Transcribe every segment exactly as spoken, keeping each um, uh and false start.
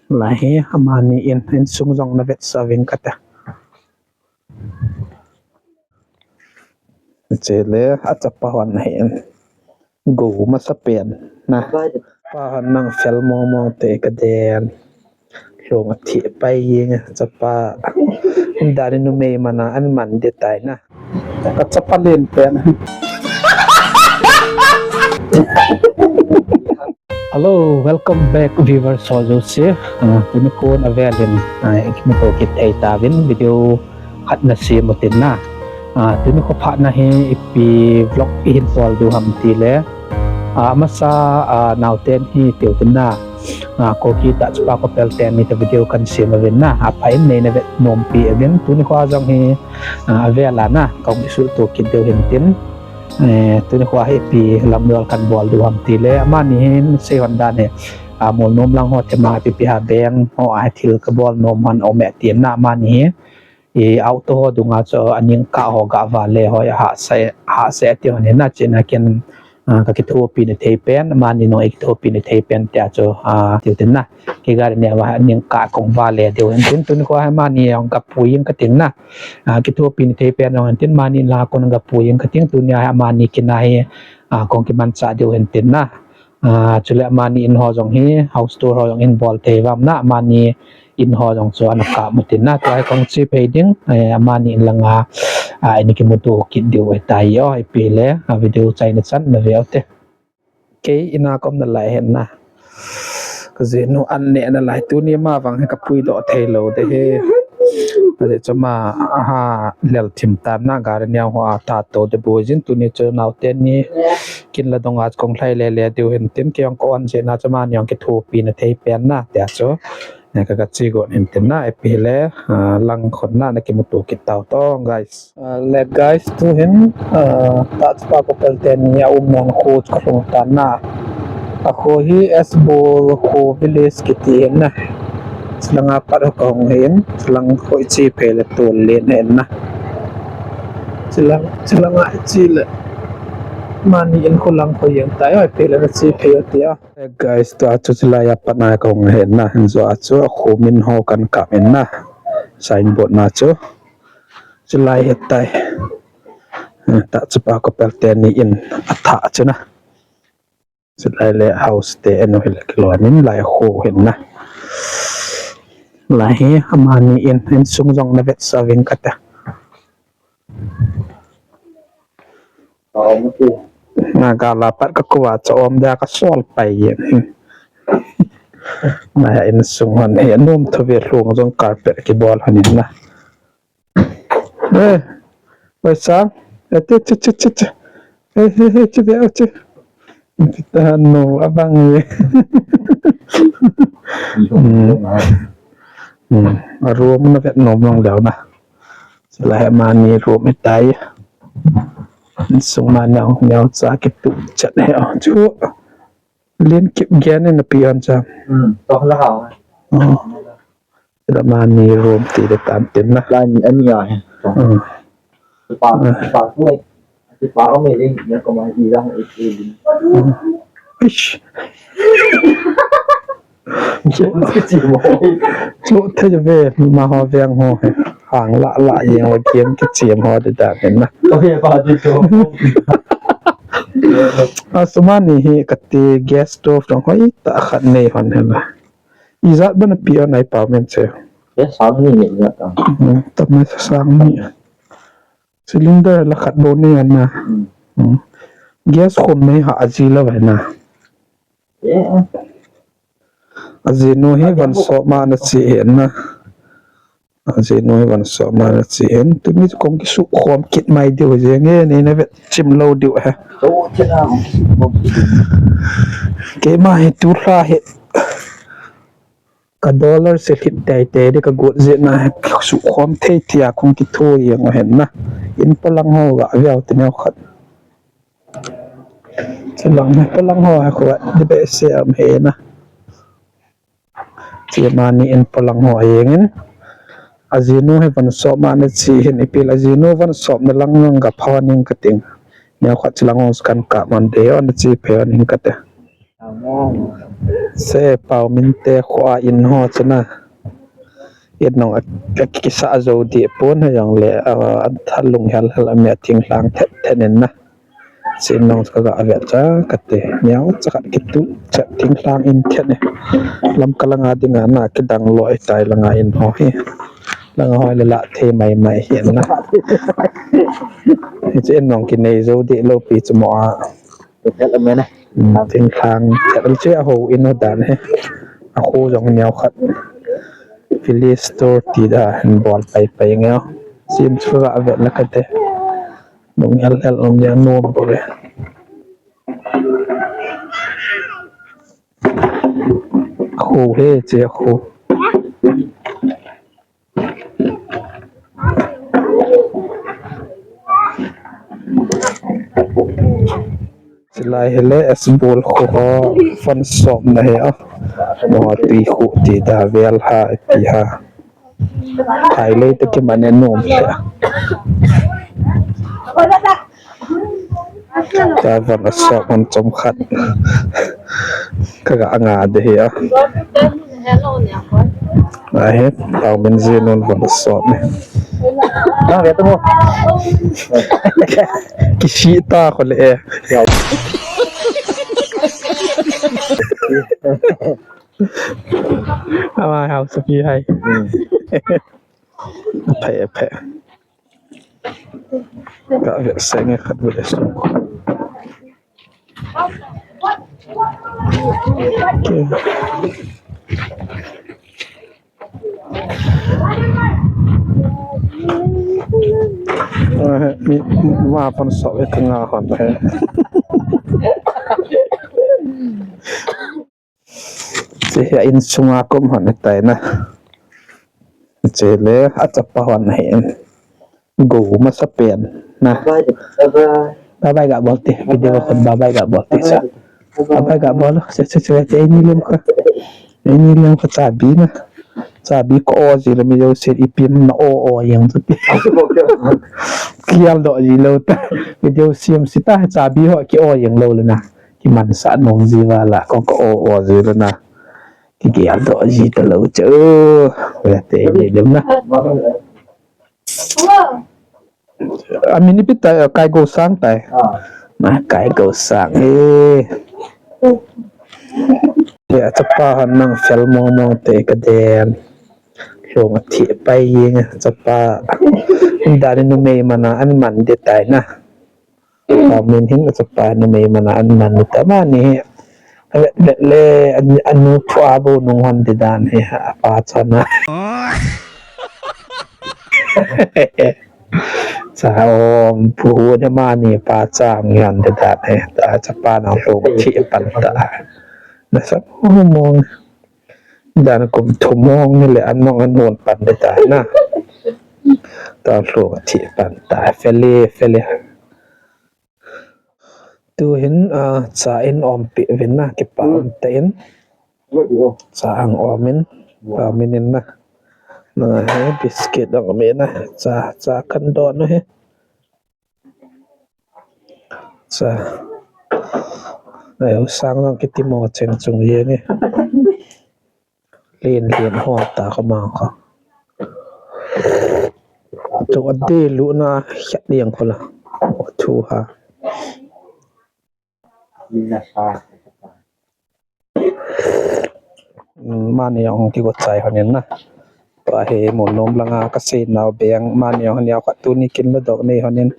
Lai hi amani in, insung jong na vetsah uvin kate. Chule achapa hon ahin. Go masa pen na. Pa hon nang fel mong mong te kaden. Lhung athi pai jeng chapa. Dani numei mana an man de tai na. Kachapa len pen. Hello, welcome back viewers ho jouse. Ah, tuni khon avelin, ah, ikimuto kit thei tauvin video khat na sem utin na. Ah, tuni kho phat na hi ipi vlog ihin bol diu ham tile. Ah, amasa, ah, naoten hi tiu tin na. Ah, Kuki tahchapa couple teni toh video kan sem uvin na. Apha in nei na vet nompi uvin. Tuni kho jong hi, ah, avel a na. Kong isuto kit diu hin tin. Eh, tuni kho hi ipi lamdol kan bol diu ham tile. Amani hin sei hon dan hi. Ah, Molnom lang ho thema ipi ipi ha beng ho a thil kabol nom hon aume tin na amani hi. I auto ho dunga chu aning kah ho ga vale ho hahsa, hahsa ti hon hin na china ken, ah, kakithopi na thei pen, amani nong ikithopi na thei pen tia chu, ah, tiu tin na. Kei gari neo a aning kah kong vale diu hin tin tuni kho hi amani jong kapui jeng kating na. Ah, kithopi na thei pen jong hin tin amani la kon kapui jeng kating tuni a hi amani kin a hi, ah, kong kimanchah diu hin tin na. Ah, chule amani in ho jong hi, house tour ho jong hin bol thei vam na, amani in ho jong chu ana kap mu tin na, tua hi kong che phei ding, eh, amani in langa, ah, ini kimuto kit diu ahitai o, ipi le, ah, video chaina chan na ve ute. Kei ina kom na lai hin na. Kajinu an ne na lai tuni ma vang hi kapui doh thei lou de hi. Ajeh chu ama, aha, lel thim tan na gari neo ho a tha to de bu jin tuni chu naoten ni kin la donga kong lhai le le diu hin tin kei jong ka on jeh na chu amani jong kithopi na thei pen na tia chu. Ne ka ka chi gon hin tin na ipi le, ah, lang khon na na kimuto kit tau to guys. Ah, le guys tu hin, ah, tahchapa couple teni aum nom kho chu kalhung tan na. Akho hi Esbol kho village kiti hin na. Chulanga pat ho kahung hin, chulang kho iche phei le tol len hin na. Chulang, chulanga iche le. Amani in kho lang kho jeng tai o, ipi le na che phei o tia. Hey guys, tua chu chulai a pat na kahung hin na, hin jua chu akho min ho kan kap in na. Signboard na chu. Chulai hitai. Eh, tahchapa couple teni in atha chu na. Chulai le house te enu hile kilom in lai kho hin na. Lai hi amani in, insung jong na vetsah uvin kate. Na gala pat ka kuva cha om dia ka sol pai jeng. Na ya insung hon hi anom tho ve lhung jong carpet kibol hon in na. Eh, oi sang. Eh, ti, ti, ti, ti, ti. Eh, eh, eh, ti, ti, ti. Ti ta no, abang ye. Hmm. Hmm. A room na vet nom long leo na. Sila he mani room itai. Sung ma neo, neo cha kitu chat he. Chu. Lin kip gen in api hon cha. Hmm. Toh la hao. Oh. Sila mani room ti de tan tin na. Lai ni ani a he. Hmm. Kipa, kipa ku e. Kipa ko me le, ya ko ma i lang e e din. Ish. Kichi mo. Chu thei ve, ma ho veng ho he. Hang la la yeng la kiem kichi mo de da he na. Okay, pa di to. Asumani hi kati gas stove tong hoi ta khat nei hon he na. Ijat ban api hon ai pa men che. Yes, sang ni ni ya ta. Hmm, ta me sang ni. Cylinder la khat bou nei ana. Hmm. Hmm. Gas khom nei ha aji la vai na. Yeah. Ajinu hi van so ma na chi hi na. Ajinu hi van so ma na chi hin. Tuni kong kisu khom kit mai diu jeng e nei na vet chim lou diu he. Keima hi tu hla hi. Ka dollar se hlit tei tei di ka got jeh na, sukhom thei thei a kong kitho jeng u hen na. In palang ho ga viau te neo khat. Chulang in palang ho a kho di behseh am he na. Chi mani in palang ho a jeng in. Ajinu hi van so ma na chi hin ipi le ajinu van so na lang lang ga pha ning ka ting. Neo khat chulang ho kan ka man de o na chi phe ning ka te. Se Paomin te khoa in ho chu na. In nong a, a kisa jo di pon ha jong le, a, a thalung hel hel a mi a thing hlang thet thet in na. Sin nong ka ga vet cha ka te. Niau cha khat kitu cha thing hlang in thet ne. Lam ka langa dinga na kidang loi tai langa in ho hi. Langa hoi le la thei mai mai hi na. Hi chu in nong kinei jo di lo pi chu mo a. Tel a mena. Thing hlang tel chu a ho in ho dan he. A ho jong niau khat. Philly store ti da hin bol pai pai ngeo. Sin chu ga vet la ka te. Nong el el ong ya nom bo le. Khu he che khu. Silai hele esbol khu ho fan som na he a. Mo tui khu ti da vel ha ti ha. Thai lei te kiman e nom le. Tavan a sop han chom khat. Ka ga nga de hi a. A he, Paomin ji non van a sop ni. Na ve tu mo. Kisi ta ko le e. Ama hau sapi hai. Phe phe. Ka vet seng e khat vet seng. Mi ma pan so e ka nga hon he. Che hi a insunga kom hon tai na. Che le a chapa hon hi. Go masa pen na. Bye bye ga bol te. Video khun bye bye ga bol te sa. Bye bye ga bol. Se se se te ni lem kha. Ni lem kha chabi na. Chabi ko o ji le mi jo se ipim na o o yang tu te. Kial do ji lo ta. Video sim sita chabi ho ki o yang lo le na. Kiman sa nong ji va la ko ko o o ji le na. Ki kial do ji ta lo che. Ve te ni lem na. Amin ipi tai, Kai Go Sang tai. Na Kai Go Sang e. Te a chapa han nang fel mong mong te ka den. Lung a thi pai yeng a chapa. Dani numei mana an man de tai na. Paomin hin a chapa numei mana an man de ta mani. Le, le, anu thu a bo nung hon de dan hi a pa chana. Cha om pu hu de mani pa chang hon de dan hi. Ta chapa na lung thi pan ta. Na sa mong. Dan kum thum hong ni le an nong an hon pan de ta na. Ta lung thi pan ta. Feli, feli. Tu hin, ah, cha in om pi vin na, kipa um ta in. Cha ang om in, pa min in na. Na he biscuit ang min na. Cha, cha kan do na he. Cha. Ai, u sang nang kiti mo cheng chung ye ni. Lin lin ho ta ka mang ka. Tu a de lu na khat liang ko la. Thu ha. Mani ong ki go chai honin na. Pa he mo nom langa ka se nau beng mani ong ni ka tu ni kin lo dok nei honin.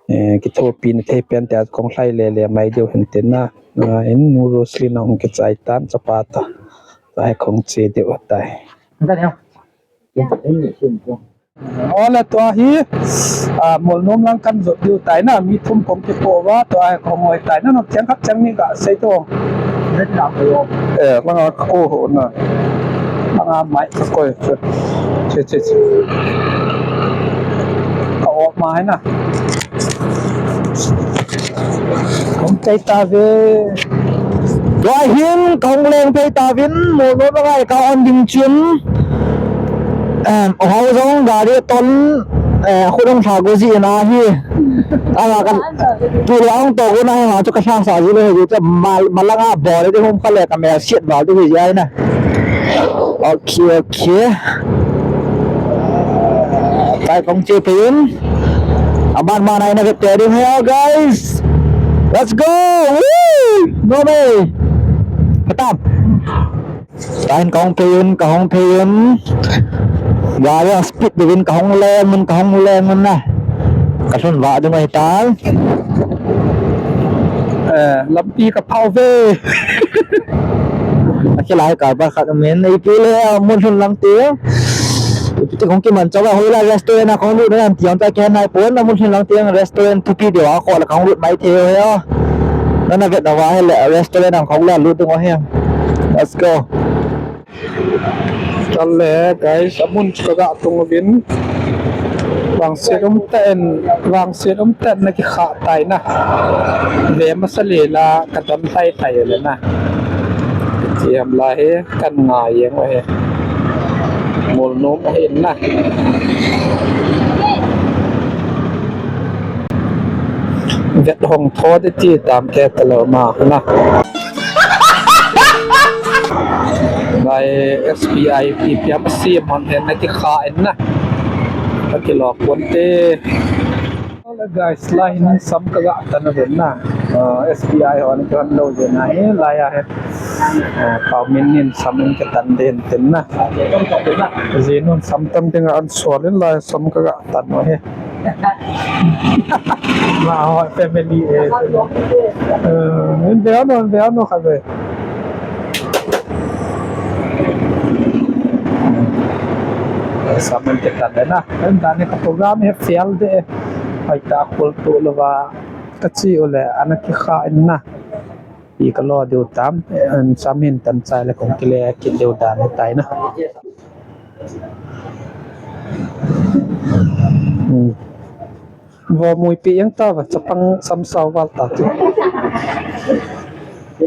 Eh, kithopi na thei pen te a kong hlai le le mai deu hen te na. Na in nu Roslyn na hung kichai tan chapa ta. Tai kong che deu tai. Ole tua hi, a, Molnom lang kan jot deu tai na, mi thum kong kipo va, tua hi kong hoi tai na, no, thiang khat thiang ni ka sei to. Eh, langa ko ho na. Langa mai ko. Che, che, che. Ka op ma hai na. Kong kai ta ve. Tua hin kong leng pei ta vin, mo mo ba ngai ka on ding chun. Em, ho jong gari ton, Eh, khut hung lha go ji na hi. Ama ka tu le ang to go na hi ma chu ka sang sa ji le hi chu mal malanga bol le hung kha le ka mel siat val tu hi ji ai na. Okay, okay. Kai kong che pe yun. Aban ma nai na ke te ding hai guys. Let's go. Woo! No way. Khatam. Tain kahung phei un, kahung phei un. Gari ang speed devin kahung leng un, kahung leng un na. Kalhun vah ding ahitan. Eh, lampi kaphah uve. Akilai kar ba khat umin, ipi le, mun lhun lang te. Ipi ti kong kiman chauva hoilai restaurant a kong lut na ti ang ta ken nai pon, mun lhun lang te restaurant thupi deu a kho la kong lut mai thei ho. Nana vet na va he le restaurant ang khong la lut ding o he. Let's go. Chale guys, amun chu kaga tung uvin. Vangset um ten, vangset um ten na kikha tai na. Ve masa le la ka don thai thai le na. Ti am la he kan ngai jeng u he. Mol nom ahi na. Vet hong tho de ti tam ke ta lo ma na. Lai S B I pi piam si mon hen na kikha en na. Ka kilo pon te. Hola guys, lai hin sam kaga tan uvin na. Ah, S B I hon kan lo je na hi lai a he. Ah, pau min hin sam in katan den tin na. Jinun sam tan ding an sual in lai sam kaga tan u he. Ma ho family e. Eh, in ve no, in ve no kha ve. Sam in katan na. Kan dan ka program he fail de. Ai ta kol to lo va. Ka chi u le ana kikha in na. Pi ka lo diu tam, an sam hin tan chai le kong kile kit diu dan tai na. Hmm. Vo mui pi yang ta va, chapang sam sao val ta tu.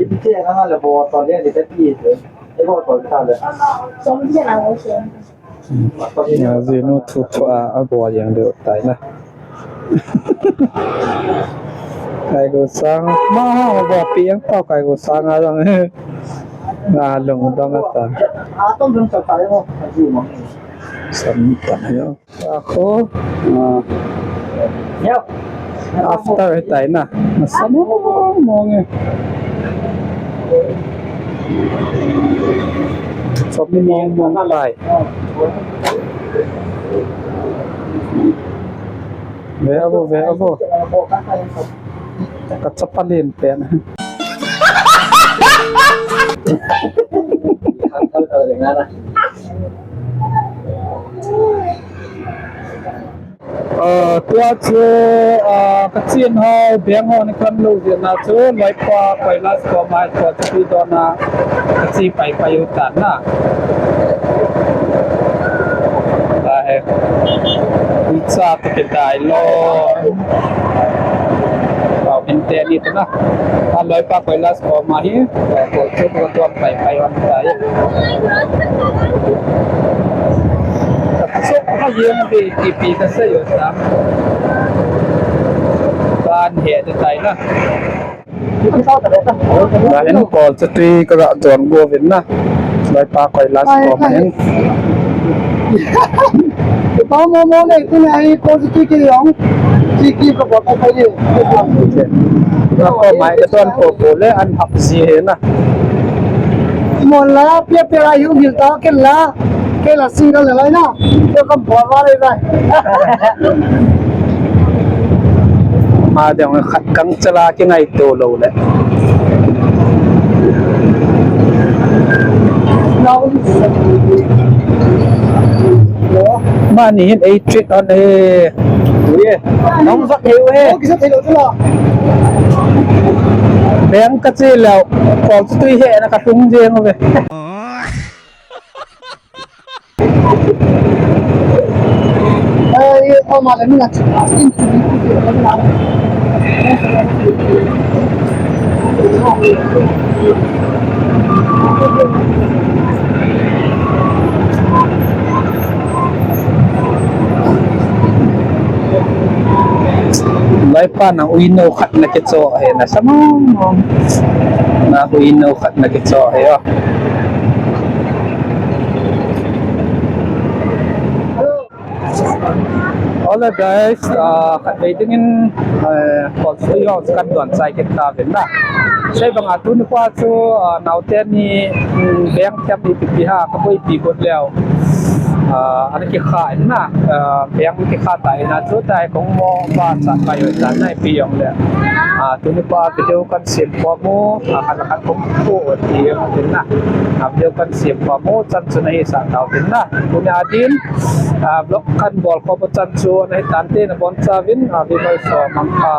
Ipi che na le vo to le le pi. E vo to ta le. Ya, jinu thu thu a, a bol jeng deu tai na. Kai go sang, ma ha, bol pi jeng tau kai go sang a jong. Na lung dong a ta. Sam ta yo. A ko. Ah. After tai na. Masama mong e. Som ni mong mong lai. Ve avo, ve avo. Ka chapa len pen. Ah, tua chu, ah, ka chen ho, beng ho ni kan lo jeh na chu, loipa, Kailash koma, tua chu tui dona, ka chi pai pai u tan na. Ta he. Ui cha ta ke dai lo. Pau min te ni tu na. Ta loipa, Kailash koma hi, ko chu ko tuam pai pai wan tai. Ka sok ha yeng ve ipi ka sei u ta. Ban he de tai na. Ka hin kol chu tui ka ga don go vin na. Loipa Kailash koma hin. Pa mo mo nei tu na hi ko ji ki ki yong. Ji ki ko ko ko ni. Ka ko mai ka don ko ko le an hap ji he na. Mo la pia pia la yu mil ta ke la. Ke la single le lai na. Ke kam bo wa le lai. Ma dong khat kang chala ki ngai to lo le. Mani hin ei treat on e. Nong vat he u he. Beng ka che leo. Kol chu tui he na ka tung jeng u ve. Hepa, nang uinou khat nakichoh hi na, samang. Nang uinou khat nakichoh hi o. Hola guys, ah, khatvei dingin, eh, Kolsui ho chu kan don chai kit tauvin na. Sei banga tuni kho chu, ah, naote ni, um, beng them ipi ipi ha kaboipi got leu. Ah, ana kikha in na, ah, beng kikha ta in a, chuti a hi kong mo pa cha kai oi ta na ipi jong le. Ah, tuni kho video kan sem khom u, ah, khat le khat kong pu ti jong tin na. Ah, video kan sem khom u chan chu nahisah tauvin na. Tuni a din, ah, vlog kan bol khom u chan chu nahi tante, nabonchauvin, ah, viewers ho mangpha.